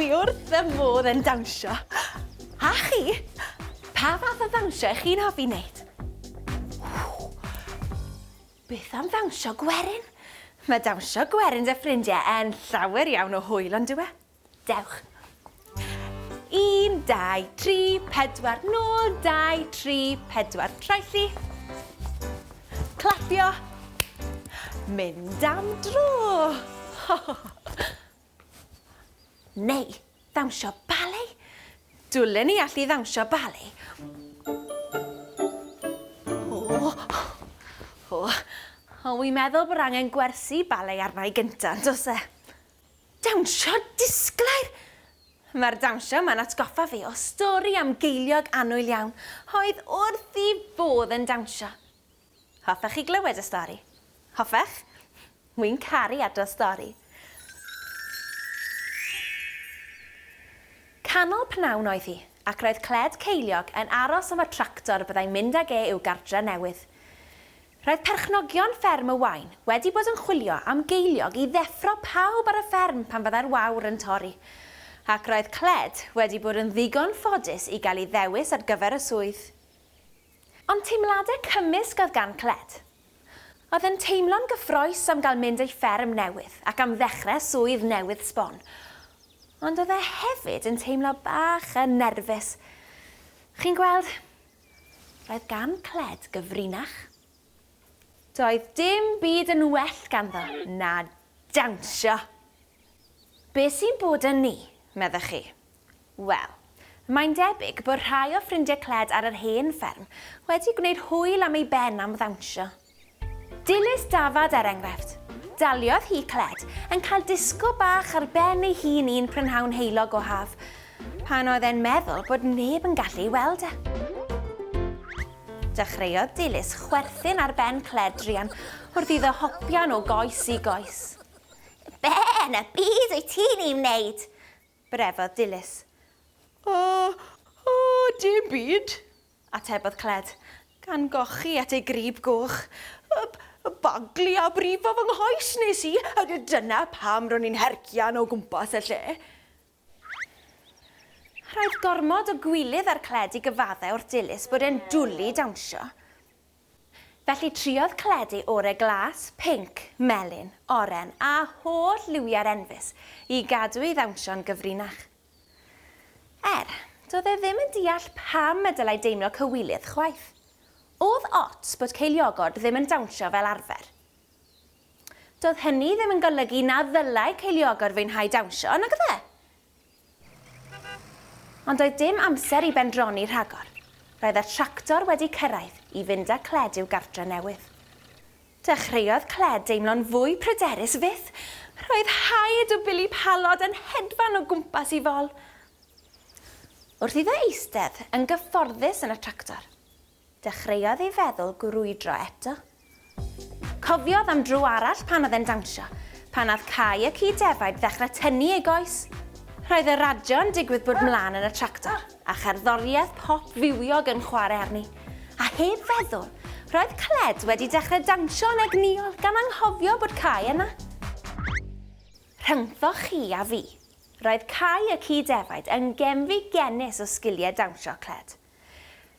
Wi wrth fy modd yn dawnsio. A chi? Pa fath o ddawnsio ych chi'n hoffi wneud? Beth am ddawnsio gwerin? Mae dawnsio gwerin 'da ffrindiau yn llawer iawn o hwyl, on'd yw e? Dewch. 1, 2, 3, 4, nôl, 2, 3, 4, troelli. Clapio. Mynd am dro. Neu ddawnsio ballet. Dwlen i allu ddawnsio ballet. O, o, o, wi'n meddwl bod angen gwersi ballet arna i gynta, yn does e? Dawnsio disglair! Mae'r dawnsio yma'n atgoffa fi o stori am geiliog annwyl iawn oedd wrth ei fodd yn dawnsio. Hoffech chi glywed y stori? Hoffech? Wi'n caru adrodd stori. Canol pnawn oedd hi, ac roedd Cled Ceiliog yn aros am y tractor byddai'n mynd ag e i'w gartre newydd. Roedd perchnogion fferm y Waun wedi bod yn chwilio am geiliog i ddeffro pawb ar y fferm pan fyddai'r wawr yn torri, ac roedd Cled wedi bod yn ddigon ffodus i gael ei ddewis ar gyfer y swydd. Ond teimladau cymysg oedd gan Cled. Oedd e'n teimlo'n gyffrous am gael mynd ei fferm newydd ac am ddechrau swydd newydd sbon, ond oedd e hefyd yn teimlo bach yn nerfus. Chi'n gweld, Roedd gan Cled gyfrinach. Doedd dim byd yn well ganddo na dawnsio. Be sy'n bod yn ni, meddech chi? Wel, mae'n debyg bod rhai o ffrindiau Cled ar yr hen fferm wedi gwneud hwyl am ei ben am ddawnsio. Dilys Dafad, er enghraifft. Daliodd hi Cled yn cael disgo bach ar ben ei hun un prynhawn heulog o haf, pan oedd e'n meddwl bod neb yn gallu ei weld e. Dechreuodd Dilys chwerthin ar ben Cled druan wrth iddo hopian o goes i goes. Be yn y byd wyt ti'n ei wneud? brefodd Dilys. O, o, dim byd, Atebodd Cled, gan gochi at ei grib goch. Baglu a brifo fy nghoes nes i, a dyna pam ro'n i'n hercian o gwmpas y lle. Roedd gormod o gwilydd ar Cled i gyfadde wrth Dilys bod e'n dwli dawnsio. Felly triodd Cled ei ore glas, pinc, melyn, oren a holl liwiau'r enfys i gadw ei ddawnsio'n gyfrinach. Er, doedd e ddim yn deall pam y dylai deimlo cywilydd chwaith. O'dd ots bod ceiliogod ddim yn dawnsio fel arfer. Doedd hynny ddim yn golygu na ddylai ceiliogod fwynhau dawnsio, nag oedd e? Ond doedd dim amser i bendroni rhagor. Roedd y tractor wedi cyrraedd i fynd â Cled i'w gartre newydd. Dechreuodd Cled deimlo'n fwy pryderus fyth. Roedd haid o bili palod yn hedfan o gwmpas ei fol. Wrth iddo eistedd yn gyfforddus yn y tractor, dechreuodd ei feddwl grwydro eto. Cofiodd am dro arall pan oedd e'n dawnsio, pan nath Cai y ci defaid ddechrau tynnu ei goes. Roedd y radio yn digwydd bod mlaen yn y tractor, a cherddoriaeth pop fywiog yn chwarae arni. A heb feddwl, roedd Cled wedi dechrau dawnsio'n egnïol gan anghofio bod Cai yna. Rhyngthoch chi a fi, roedd Cai y ci defaid yn genfigennus o sgiliau dawnsio Cled.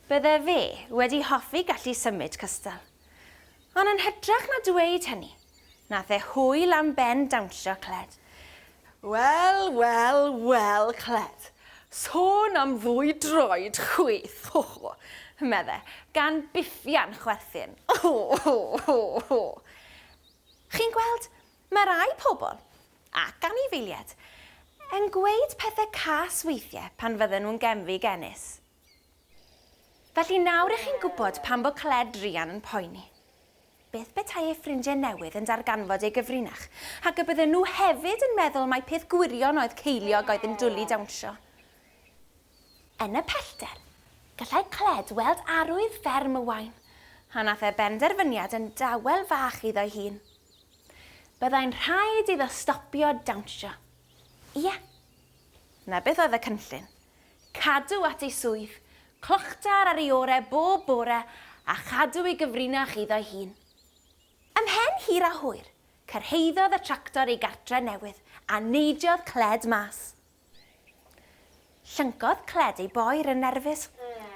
Bydde fe wedi hoffi gallu symud cystal. Ond yn hytrach na dweud hynny, nath e hwyl am ben dawnsio Cled. Wel, wel, wel, Cled, sôn am ddwy droed chwith, ho ho, medde, gan biffian chwerthin, ho ho ho ho. Chi'n gweld, mae rai pobl, ac anifeiliaid, yn gweud pethe cas weithiau pan fydden nhw'n genfigennus. Felly nawr 'ych chi'n gwybod pam bod Cled druan yn poeni. Beth petai ei ffrindiau newydd yn darganfod ei gyfrinach, ac y bydden nhw hefyd yn meddwl mai peth gwirion oedd ceiliog oedd yn dwli dawnsio? Yn y pellter, gallai Cled weld arwydd fferm y Waun, a nath e benderfyniad yn dawel fach iddo'i hun. Byddai'n rhaid iddo stopio dawnsio. Ie, 'na beth oedd y cynllun. Cadw at ei swydd, clochdar ar ei ore bob bore a chadw ei gyfrinach iddo'i hun. Ymhen hir a hwyr, cyrhaeddodd y tractor ei gartre newydd a neidiodd Cled mas. Llyncodd Cled ei boer yn nerfus,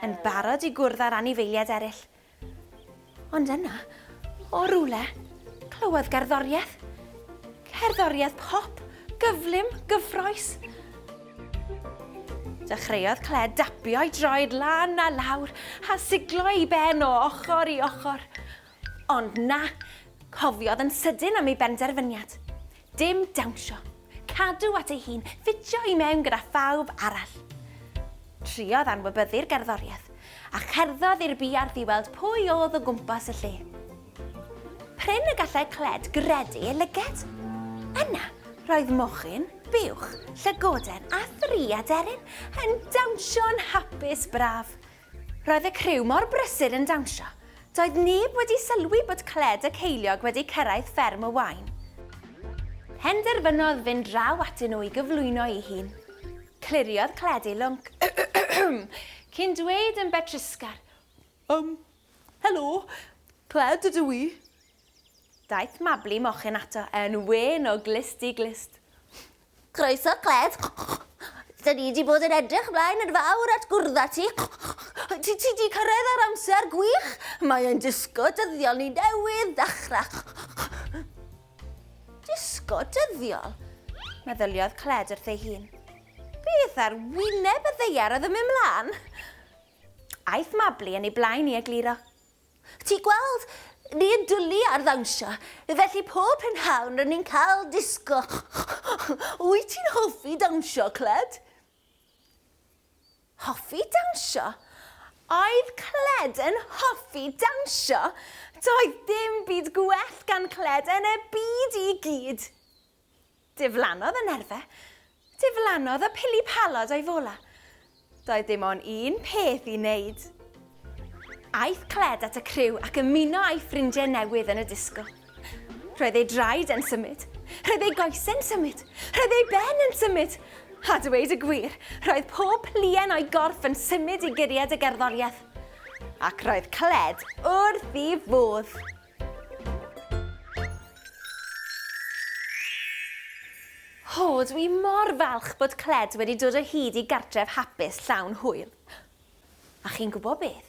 yn barod i gwrdd â'r anifeiliaid eraill. Ond yna, o rywle, clywodd gerddoriaeth. Cerddoriaeth pop, gyflym, gyffroes. Dechreuodd Cled dapio'i droed lan a lawr a siglo ei ben o ochr i ochr. Ond na, cofiodd yn sydyn am ei benderfyniad. Dim dawnsio. Cadw at ei hun, ffitio i mewn gyda phawb arall. Triodd anwybyddu'r gerddoriaeth, a cherddodd i'r buarth i weld pwy oedd o gwmpas y lle. Prin y gallai Cled gredu ei lyged. Yna, roedd mochyn, buwch, llygoden a thri aderyn yn dawnsio'n hapus braf. Roedd y criw mor brysur yn dawnsio, doedd neb wedi sylwi bod Cled y Ceiliog wedi cyrraedd fferm y Waun. Penderfynodd fynd draw atyn nhw i gyflwyno ei hun. Cliriodd Cled ei lwnc cyn dweud yn betrusgar, Yym, helo, Cled ydw i. Daeth Mabli mochyn ato yn wên o glust i glust. Croeso, Cled. Dyn ni 'di bod yn edrych mlaen yn fawr at gwrdd â ti. Ti ti 'di cyrraedd ar amser gwych. Mae ein disgo dyddiol ni newydd ddechrau. Disgo dyddiol? Meddyliodd Cled wrth ei hun. Beth ar wyneb y ddaear oedd yn mynd mlaen? Aeth Mabli yn ei blaen i egluro. Ti gweld, ni yn dwli ar ddawnsio, felly pob prynhawn rŷn ni'n cael disgo. Wyt ti'n hoffi dawnsio, Cled? Hoffi dawnsio? Oedd Cled yn hoffi dawnsio? Doedd dim byd gwell gan Cled yn y byd i gyd! Diflannodd y nerfe. Diflannodd y pili-palod o'i fola. Doedd dim ond un peth i wneud. Aeth Cled at y criw ac ymuno â'i ffrindiau newydd yn y disgo. Roedd ei draed yn symud. Roedd ei goesau'n symud. Roedd ei ben yn symud. A dweud y gwir, roedd pob pluen o'i gorff yn symud i guriad y gerddoriaeth. Ac roedd Cled wrth ei fodd. O, dw i mor falch bod Cled wedi dod o hyd i gartref hapus llawn hwyl. A chi'n gwybod beth?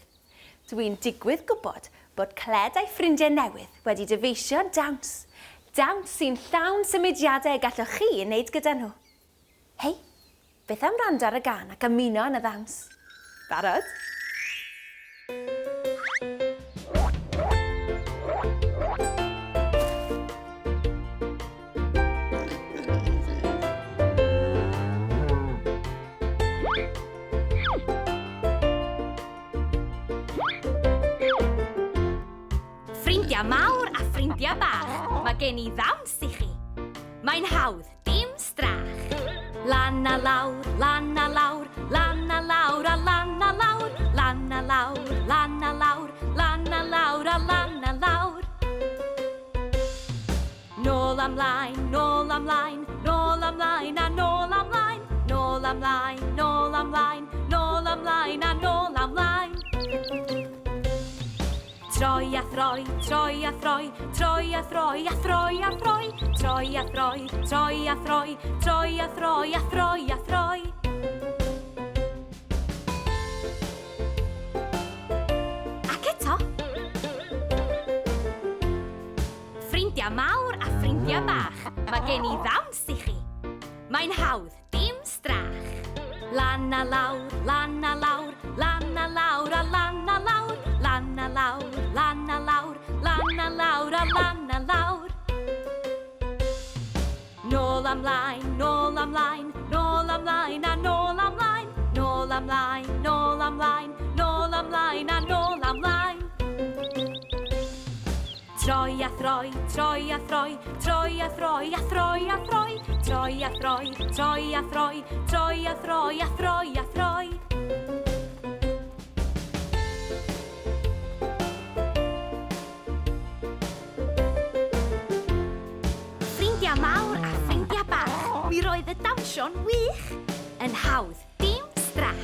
Dw i'n digwydd gwybod bod Cled a'i ffrindiau newydd wedi dyfeisio dawns. Dawns sy'n llawn symudiadau y gallwch chi ei wneud gyda nhw. Hei, beth am wrando ar y gân ac ymuno yn y ddawns? Barod? Ffrindiau mawr a ffrindiau bach, mae gen i ddawns i chi. Mae'n hawdd, Dim strach. Lan a lawr, lan a lawr, lan a lawr a lan a lawr, lan a lawr, lan a lawr, lan a lawr a lan a lawr. Nôl a mlaen, nôl a mlaen, nôl a mlaen a nôl a mlaen, nôl a mlaen, nôl a mlaen, nôl a mlaen a nôl a mlaen. Troi a throi, troi a throi, troi a throi a throi a throi, troi a throi, troi a throi, troi a throi a throi a throi. Ac eto. Ffrindiau mawr a ffrindiau bach, mae gen i ddawns i chi. Mae'n hawdd, Dim strach. Lan a lawr, lan a lawr, lan a lawr a lan a lawr, lan a lawr, lan a lawr, lan a lawr a lan a lawr. Nôl a mlaen, nôl a mlaen, nôl a mlaen a nôl a mlaen, nôl a mlaen, nôl a mlaen, nôl a mlaen a nôl a mlaen. Troi a throi, troi a throi, troi a throi a throi a throi, troi a throi, troi a throi, troi a throi a throi a throi. Ffrindiau mawr a ffrindiau bach, mi roedd y dawnsio'n wych, yn hawdd. Dim strach.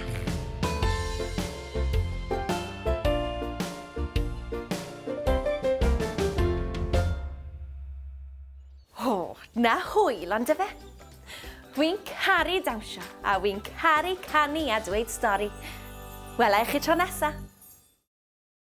O, na hwyl, ond efe? Wi'n caru dawnsio a wi'n caru canu a dweud stori. Wela i chi tro nesa.